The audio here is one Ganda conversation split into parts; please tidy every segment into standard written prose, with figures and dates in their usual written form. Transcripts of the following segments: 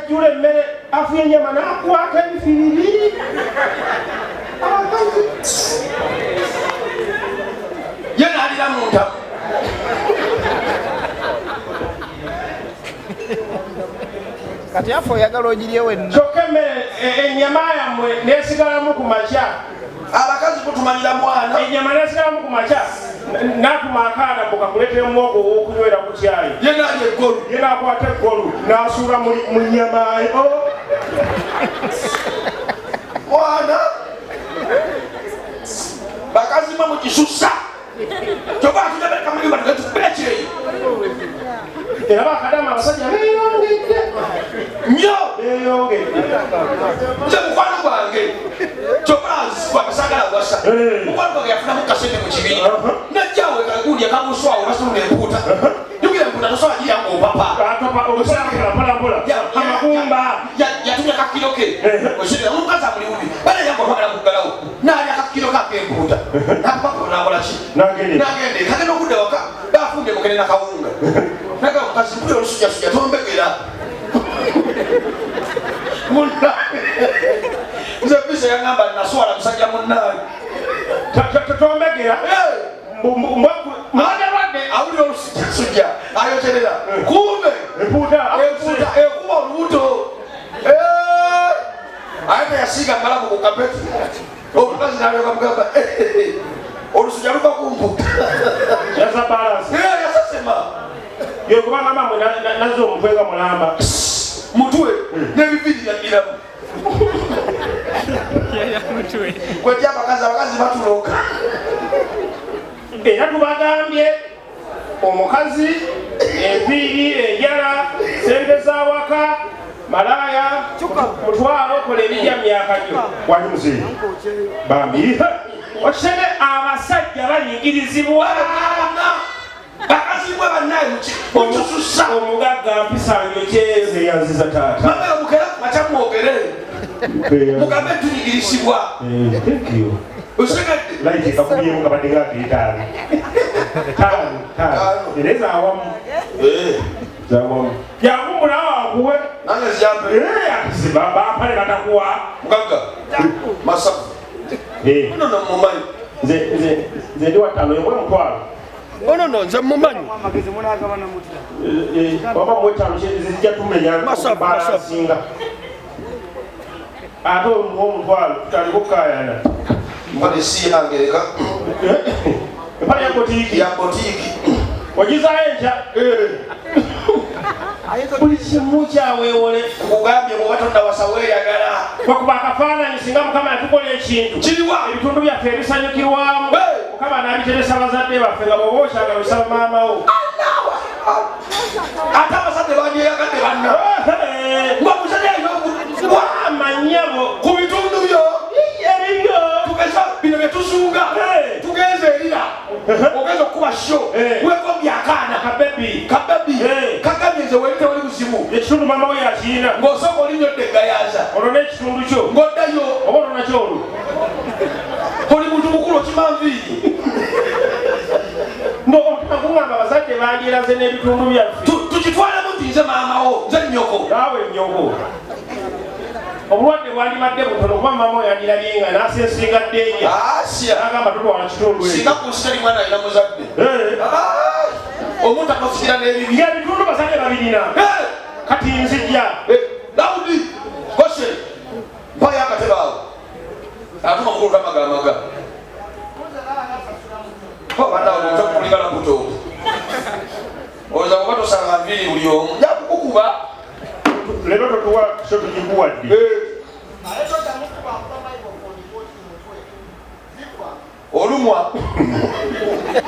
N'ajjula emmere, afuye ennyama n'akwata ebifiriri. Abakazi. Ye n'alira mu ntamu. Kati afe oyagala ogirye wenna. Kyokka emmere ennyama yammwe nesigalamu ku makya. Abakazi mutumanyira mwana. Ennyama nesigalamu ku makya, n'atuma akaana mbu kakuleetera muwogo ow'okunywera ku kyayi. Ye n'alya eggolu. Ye n'akwata eggolu n'asuula mu nnyama yo. Mwana. Bakazi mwe mukisussa. Kyokka atujja kamuyumba tugetukubira kyeyo. Era bakadamu abasajja beeyongedde. Nnyo. Beeyongedde. Nze mukwano gwange kyokka saagala gwasa. Mukwano gwange yafunamu kasente mu kibiina. Najjawo kagundi akamuswawo basulula empuuta. Jjukira empuuta tosobola girya ng'opapa. Atopa obusaakira mpola mpola. Amagumba. Yatumya kakiro ke. Okitegera omukazi amuli bubi. Bana yangu atwagala kuggalawo. N'alya kakiro ke ak'empuuta. N'akupapula n'akola ki? N'agenda. N'agenda. Kagenda okudda waka bafumbye mukene na kawunga. Nagamba omukazi mpulira olusujjasujja tombegera. Munnange. Nze Visa yangamba naswala musajja munnange. Tombegera. Mwadde awulira olusujjasujja ayoterera. Kumbe empuuta empuuta ekuba olubuto. Aye teyasiiga malamu ku kapeti. Omukazi n'alyoka mugamba, olusujja luva ku mpuuta. Yaza balance. Yasesema. Ye kubanga mamwe nazza omutwe nga mulamba. Mutwe n'ebibiri yaddiramu. Kwejja abakazi batulooka. Era tubagambye omukazi enviiri, enjala, sente z'awaka, malaaya, mutwalo kola ebijja mu myaka gyo. Wali muzeeyi. Bambi. Okisenge abasajja bayingirizibwa. Bakazi bwe bannaye mukisussa. Omugagga mpisa njokye yanziza taata. Mama mukera makya mwogere. Mugambe tunyigirizibwa. Thank you. Osigedde. Laiti kakubyemu kabadde nga etaano. Taano, taano. Era zaawamu. Zaawamu. Jangu mulawo akuwe. Nange ziyampe. Bampale batakuwa. Mugagga. Masavu. Ono no mumanyi. Nze ndi wa ttaano, yomwe mutwalo. Ono no nze mumanyi. Oba mu ttaano zijja tumenya Masavu, balansinga. Ate omutwalo tutandike okukaayana. Mpale si yange eka. Empale ya botiiki. Ya botiiki. Ogizaayo enkya. Buli kimu kyaweewole. Nkugambye bw'oba tonnawasa weeyagala. Bakuba akafaananyi singa Mukama yatukola ekintu. Kiriwa? Ebitundu byaffe ebisanyukirwamu. Mukama n'abiteresa bazadde baffe nga bw'oba okyagala osaba maama wo. Ate abazadde bandyeyagadde banna. Ng'omuzadde alina Amanyabo. Ku bitundu byo. Ebibyo. Tugeza bino bye tuzunga. Tugenze erira. Ogenza okukuba sho. Weegombye akaana. Kabebi. Kabebi. Kagambye nze weri tewali buzibu. Ekitundu maama we yakirina. Ng'osooka olinnyodde eggayaaza. Olwo n'ekitundu kyo. Ng'oddayo. Oba olwo nakyo olwo. Oli muntu mukulu okima nviiri. Omutima gungamba abazadde bandyeraze n'ebitundu byaffe. Tukitwalemu nti nze maama wo, nze nnyoko. Naawe nnyoko. Obulwadde bwandibadde butono kuba maama we yandirabye nga n'asensinga ddenja. Asia. N'agamba tutwala kitundu ekyo. Singa ku nsi teri mwana alina muzadde. Omuntu akafikira n'ebibi. Ng'ebitundu bazadde babirina. Kati nzijja. Daudi, Goshen, mpayo akatebe awo. Atuma mukulu tamagalamaga. Bannaawe kulinga laputopu. Olowooza bw'oba tosanga nviiri buli omu, nja kukukuba. Leero totuwa so tugikuwadde. Olumwa.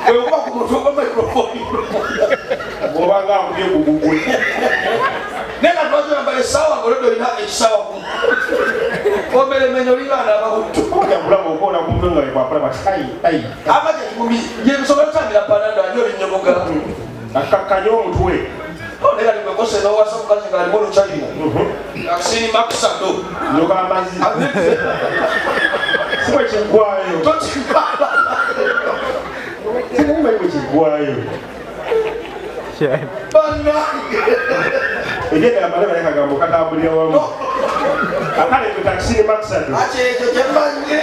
Bw'okuba ku mutwe gwa microphone. Bw'oba nga akubye ku gugwe. Naye nga lwaki oyambala essaawa ng'olwedde olina ekisaawa ku mutwe? Omeremenya olinga anaaba butto. Ojja kulaba okoona ku mutwe nga bwe bwakola bati, ai, ai. Amagye kigumi, ye bisobola kutambira panado, ani olinnyogoga? Akkakkanye omutwe. Naye kati gwe kose n'owasa omukazi ng'alimu oluchina. Akisini makusado. Nyoka amazzi. Si bwe kiggwaayo. Tokimala. Simanyi bwe kiggwaayo. Bannange. Ebyedala bale bale kagambo katambulira wamu. Akale ku taxi ne Maxado. Ati ekyo kyemmanyi.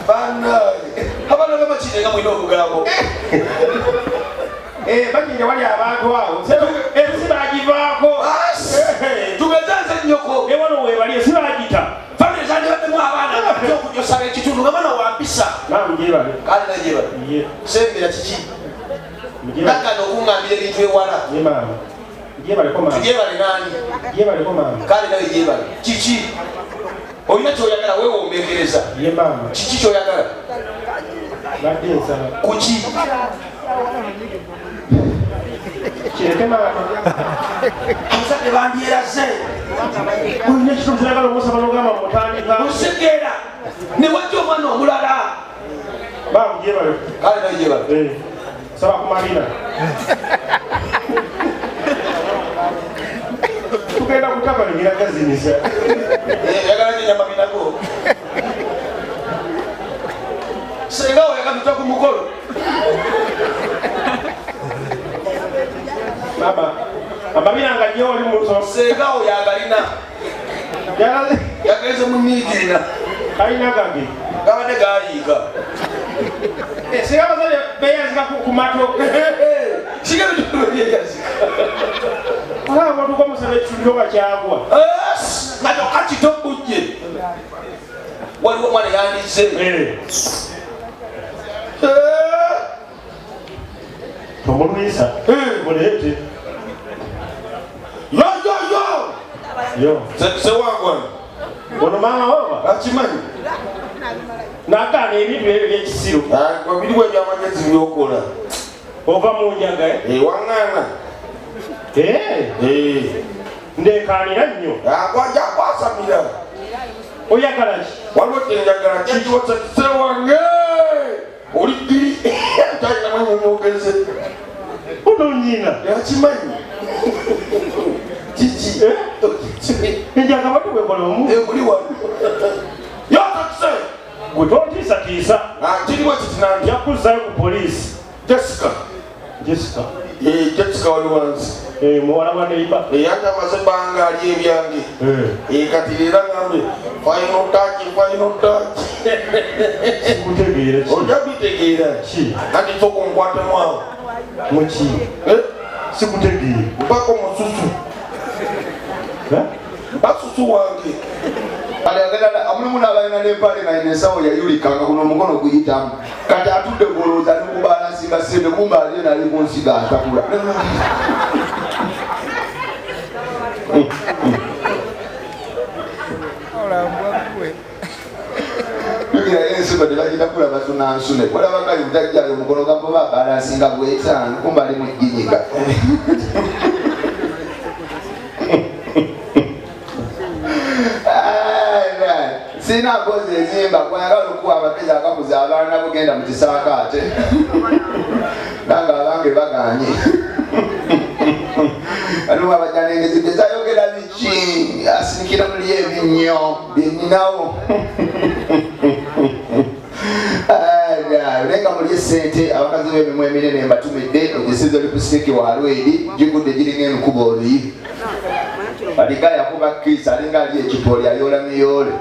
Bannange abaana b'amakine nga mulina obugambo. Bakine wali abantu awo. Ensi bagivaako. Tugeze nze nnyoko. Ne wano weebali ensi bagita. Famire zandibaddemu abaana nga batya okujosaba ekitundu nga mwana wampisa. Maama gyebale. Kale naye gyebale. Ye. Sembera kiki? Gyebale. Nagana okuŋŋambira ebintu ewala. Ye maama. Gyebaleko maama. Tugyebale nani? Gyebaleko maama. Kale nawe gyebale. Kiki? Olina ky'oyagala weewombeekereza. Ye maama. Kiki ky'oyagala? Badde nsaba. Kuki? Kireke maama. Abazadde bandyeraze. Olina ekitundu ky'oyagala omusaba n'ogamba mutandika. Osegeera. Ne wajja omwana omulala. Maama gyebale. Kale nawe gyebale. Saba kumalira. Tugenda kutabalingira gazinisa. Yagala nnyo ennyama binago. Senga we yakatuta ku mukolo. Baba, amabina nga nnyo oli mu nsonga. Senga we yagalina. Yagenze mu nniigirira. Kalina gange. Gabadde gayiika. Singa abazadde beeyazika ku mato. Singa ebintu byeyazika. Olaba otuuka omusaba ekitundu nga kyagwa. Nga kyokka kito bujje. Waliwo omwana yandize. Tomulwisa. Muleete. Yo yo yo. Yo. Sewangwana. Ono maama oba? Akimanyi. Nagaana ebintu ebyo eby'ekisiru. Biriwo ebyamagezi by'okola. Ova mu njaga, eh? Waŋŋaana. Ndeekaanira nnyo. Ajja kwasamira. Oyagala ki? Waliwo kye njagala kikiwo kye wange. Oli ddiri. Talina mwenye mwogeze. Ono nnyina. Akimanyi. Kiki? Enjaga bwetyo bw'ekola omu. Muli wano. Yo takise. Gwe tontiisatiisa. Kiriwo kiti nange. Nja kuzzaayo ku poliisi. Jessica. Jessica. Jessica wali wansi. Muwala wa neighbor. Yange amaze ebbanga ali ebyange. Kati leero aŋŋambye, final touch, final touch. Sikutegeera ki? Ojja bitegeera. Ki? Anti sooka onkwatemu awo. Mu ki? Sikutegeera. Mpaka omususu. Mpa susu wange. Kale agenda mulimu n'abalina n'empale nga ino ensawo yayulikanga guno omukono guyitamu. Kati atudde ng'olowooza ali ku balansinga ssente kumbe ali eno ali ku nsigo atakula. Jjukira ensigo tebagitakula basuna nsune. Walaba kali mutajjaayo omukono gamba balansinga bw'etaano kumbe ali mu jjinyiga. Sirina mboozi ezimba gwayagala okuwa amagezi agakuza abaana bo genda mu kisaakaate. Nange abange bagaanye. Waliwo abajja n'engezi tezayogera biki, asinikira muli ebinnyo bye nninawo. Naye nga muli essente abakazi b'emimwa eminene mbatumidde ogisize lipusitiki wa lwedi gigudde giringa emikuba oluyi. Alinga yakuba kiisi alinga ali ekipooli ayoola miyoole.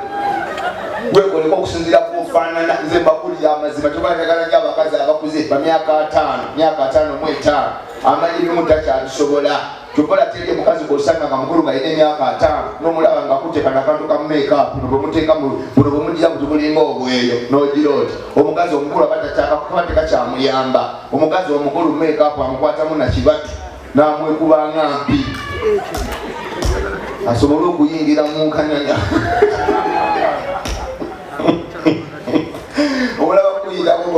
Weekoleko okusinziira ku nfaanana nze mbabuulira amazima kyokka njagala nnyo abakazi abakuze ba myaka ataano myaka ataano mu etaano amanyi ebimu takyabisobola. Kyokka olaba teri omukazi gw'osanga nga mukulu ng'alina emyaka ataano n'omulaba ng'akutte kano akantu ka make-up buno bwe muteeka mu buno bwe mugira buti bulinga obweyo n'ogira oti omukazi omukulu aba takyakakuba tekakyamuyamba. Omukazi omukulu make-up amukwatamu na kibatu n'amwekuba nga mpi asobole okuyingira mu nkanyanya.